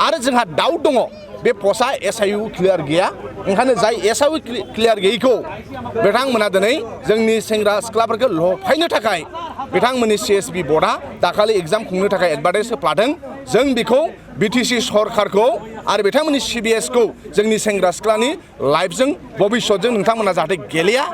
आरो जोंहा डाउट दङ बे पस्टआ एसआइउ क्लियार गैया ओंखायनो जाय एसआइउ क्लियार गैयैखौ बिथांमोना दिनै जोंनि सेंग्रा सिख्लाफोरखौ लफायनो थाखाय बिथांमोननि सिएसबि बर्डआ दाखालि एग्जाम खुंनो थाखाय एडभार्टाइज होफ्लादों जों बेखौ बिटिसि सरकारखौ आरो बिथांमोननि सिबिएसखौ जोंनि सेंग्रा सिख्लानि लाइफजों भबिष्यतजों नोंथांमोना जाहाथे गेलेया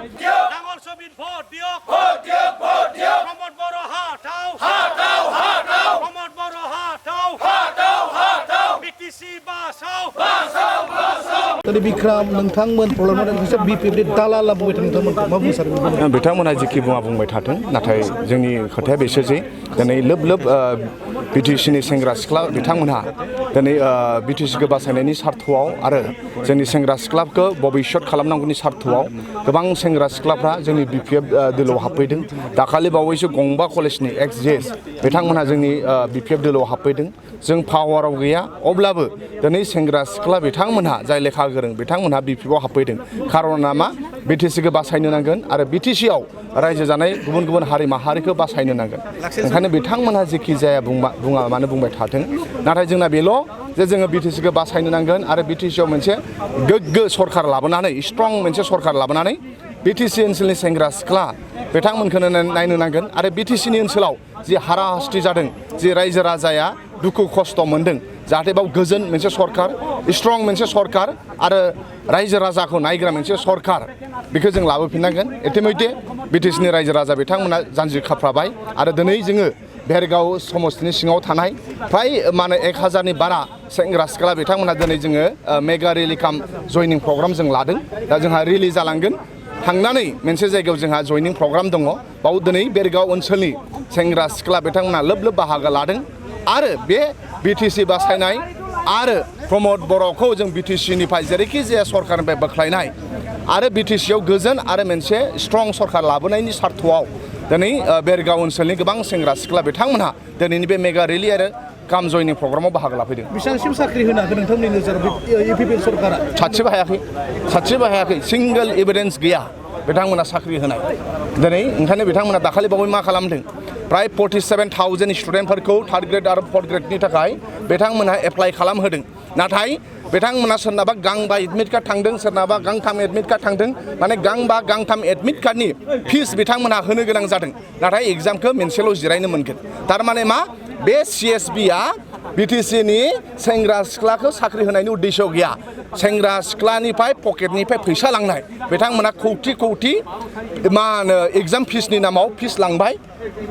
बिक्रम नोंथांमोन प्रब्लेम बिपिएफनि दालाल बुंबाय नोंथांमोनखौ मा बुंसार बिथांमोना जेखि बुंबाय थाथों नाथाय जोंनि खोथाया बेसोसै दिनै लोब लोब बिटिसिनि सेंग्रा सिख्ला बिथांमोनहा दिनै बिटिसिखौ बासायनायनि सार्थआव आरो जोंनि सेंग्रा सिख्लाखौ भबिष्यत खालामनांगौनि सार्थआव गोबां सेंग्रा सिख्लाफ्रा जोंनि बिपिएफ दोलोआव हाबफैदों दाखालि बावैसो गंबा कलेजनि एक्स जेएस बिथांमोनहा जोंनि बिपिएफ दोलोआव हाबफैदों जों पावाराव गैया अब्लाबो दिनै सेंग्रा सिख्ला बिथांमोनहा जाय लेखा गोरों बिथांमोनहा बिपिएफआव हाबफैदों खारना मा बिटिसिखौ बासायनो नांगोन आरो बिटिसिआव रायजो जानाय गुबुन गुबुन हारि माहारिखौ बासायनो नांगोन ओंखायनो बिथांमोनहा जेखि जाया बुङा मानो बुंबाय थाथों नाथाय जोंना बेल' जे जोङो बिटिसिखौ बासायनो नांगोन आरो बिटिसिआव मोनसे गोग्गो सरकार लाबोनानै स्ट्रं मोनसे सरकार लाबोनानै बिटिसि ओनसोलनि सेंग्रा सिख्ला बिथांमोनखौनो नायनो नांगोन आरो बिटिसिनि ओनसोलाव जि हाराहास्ति जादों जि रायजो राजाया दुखु खस्थ' मोनदों जाहाथे बाव गोजोन मोनसे सरकार स्ट्रं मोनसे सरकार आरो रायजो राजाखौ नायग्रा मोनसे सरकार बेखौ जों लाबोफिननांगोन इतिमध्य बिटिसिनि रायजो राजा बिथांमोना जानजि खाफ्राबाय आरो दिनै जोङो भेरगाव समस्तिनि सिङाव थानाय फ्राय माने 1000नि बारा सेंग्रा सिख्ला बिथांमोना दिनै जोङो मेगा रेलि काम जयनिं प्रग्राम जों लादों दा जोंहा रेलि जालांगोन थांनानै मोनसे जायगायाव जोंहा जयनिं प्रग्राम दङ बाव दिनै भेरगाव ओनसोलनि सेंग्रा सिख्ला बिथांमोना लोब लोब बाहागो लादों आरो बे बिटिसि बासायनाय आरो प्रमद बर'खौ जों बिटिसिनिफ्राय जेरैखि जाया सरकारनिफ्राय बोख्लायनाय आरो बिटिसिआव गोजोन आरो मोनसे स्ट्रं सरकार लाबोनायनि सार्थआव दिनै भेरगाव ओनसोलनि गोबां सेंग्रा सिख्ला बिथांमोनहा दिनैनि बे मेगा रेलि आरो काम जयनिं प्रग्रामाव बाहागो लाफैदों बेसेबांसिम साख्रि होनो हागोन नोंथांमोननि नोजोराव UPPL सरकारा सासेबो हायाखै सिंगल एभिडेन्स गैया बिथांमोना साख्रि होनाय दिनै ओंखायनो बिथांमोना दाखालि बावै मा खालामदों प्राय 47,000 स्टुडेन्टफोरखौ थार्ड ग्रेड आरो फर्थ ग्रेडनि थाखाय बिथांमोनहा एप्लाइ खालामहोदों नाथाय बिथांमोना सोरनाबा गांबा एडमिट कार्ड थांदों सोरनाबा गांथाम एडमिट कार्ड थांदों माने गांबा गांथाम एडमिट कार्डनि फिस बिथांमोनहा होनो गोनां जादों नाथाय एग्जामखौ मोनसेल' जिरायनो मोनगोन थारमाने मा बे सिएसबिआ बिटिसिनि सेंग्रा सिख्लाखौ साख्रि होनायनि उद्देश्य गैया सेंग्रा सिख्लानिफ्राय पकेटनिफ्राय फैसा लांनाय बिथांमोना कौटि मा होनो एग्जाम फिसनि नामाव फिस लांबाय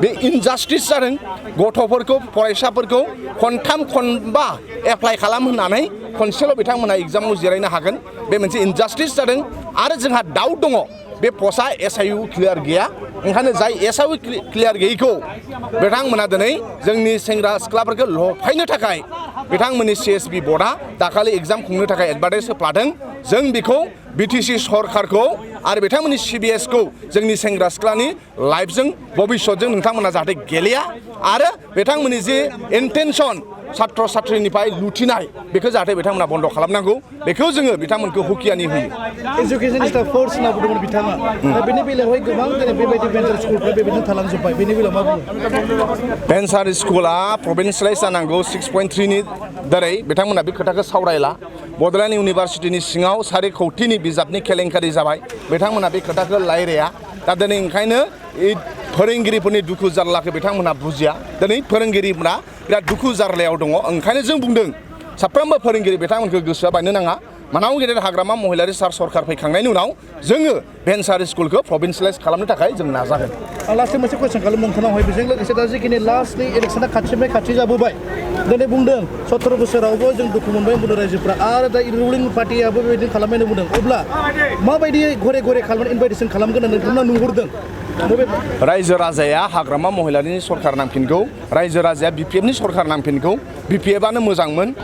बे इनजास्टिस जादों गथ'फोरखौ फरायसाफोरखौ खनथाम खनबा एप्लाइ खालामहोनानै खनसेल' बिथांमोना एग्जामाव जिरायनो हागोन बे मोनसे इनजास्टिस जादों आरो जोंहा डाउट दङ बे पस्टआ एसआइउ क्लियार गैया ओंखायनो जाय एसआइउ क्लियार गैयैखौ बिथांमोना दिनै जोंनि सेंग्रा सिख्लाफोरखौ लफायनो थाखाय बिथांमोननि सिएसबि बर्डआ दाखालि एग्जाम खुंनो थाखाय एडभार्टाइज होफ्लादों जों बेखौ बिटिसि सरकारखौ आरो बिथांमोननि सिबिएसखौ जोंनि सेंग्रा सिख्लानि लाइफजों भबिष्यतजों नोंथांमोना जाहाथे गेलेया आरो बिथांमोननि जे इन्टेनसन छात्र छात्रिनिफ्राय लुथिनाय बेखौ जाहाथे बिथांमोना बन्द खालामनांगौ बेखौ जोङो बिथांमोनखौ हुकियानि होयो एजुकेशन इज द फर्स्ट होनना बुंदोंमोन बिथाङा दा बेनि बेलायावहाय गोबां दिनै बेबायदि भेन्सार स्कुलफोरा बेबायदिनो थालांजोब्बाय बेनि बेलायाव मा बुङो भेन्सार स्कुला प्रभिन्सियेलाइज जानांगौ 6.3नि दारै बिथांमोना बे खोथाखौ सावरायला बड'लेण्ड इउनिभार्सिटिनि सिङाव 4 कौटिनि बिजाबनि केलेंकारि जाबाय बिथांमोना बे खोथाखौ रायलाया दा दिनै ओंखायनो फोरोंगिरिफोरनि दुखु जारलाखौ बिथांमोना बुजिया दिनै फोरोंगिरिफोरा बिराद दुखु जारलायाव दङ ओंखायनो जों बुंदों साफ्रोमबो फोरोंगिरि बिथांमोनखौ गोसोआ बायनो नाङा मानाव गेदेर हाग्रामा महिलारि सार सरकार फैखांनायनि उनाव जोङो भेन्सार स्कुलखौ प्रभिन्सियेलाइज खालामनो थाखाय जों नाजागोन लास्ट मोनसे कुइसन खालाम नोंथांनावहाय बेजों लोगोसे दा जिखिनि लास्टनि इलेक्सना खाथिनिफ्राय खाथि जाबोबाय दिनै बुंदों 17 बोसोरावबो जों दुखु मोनबाय बुंदों रायजोफ्रा आरो दा रुलिं पार्टियाबो बेबायदिनो खालामनायनि बुंदों अब्ला माबायदि घरे घरे खालामनानै इनभाइटेसन खालामगोन होननानै नोंथांमोना नुहुरदों रायजो राजाया हाग्रामा महिलारिनि सरकार नांफिनगौ रायजो राजाया बिपिएफनि सरकार नांफिनगौ बिपिएफआनो मोजांमोन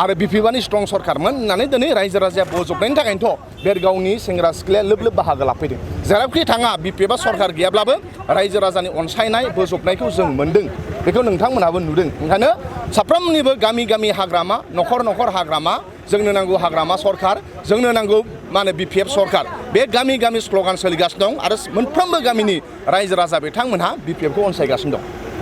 आरो बिपिएफआनो स्ट्रं सरकारमोन होननानै दिनै रायजो राजाया बजबनायनि थाखायनोथ' भेरगावनि सेंग्रा सिख्लाया लोब लोब बाहागो लाफैदों जेरावखि थाङा बिपिएफआ सरकार गैयाब्लाबो रायजो राजानि अनसायनाय बोजबनायखौ जों मोन्दों बेखौ नोंथांमोनहाबो नुदों ओंखायनो साफ्रोमनिबो गामि गामि हाग्रामा न'खर न'खर हाग्रामा जोंनो नांगौ हाग्रामा सरकार जोंनो नांगौ माने बिपिएफ सरकार बे गामि गामि स्ल'गान सोलिगासिनो दं आरो मोनफ्रोमबो गामिनि रायजो राजा बिथांमोनहा बिपिएफखौ अनसायगासिनो दं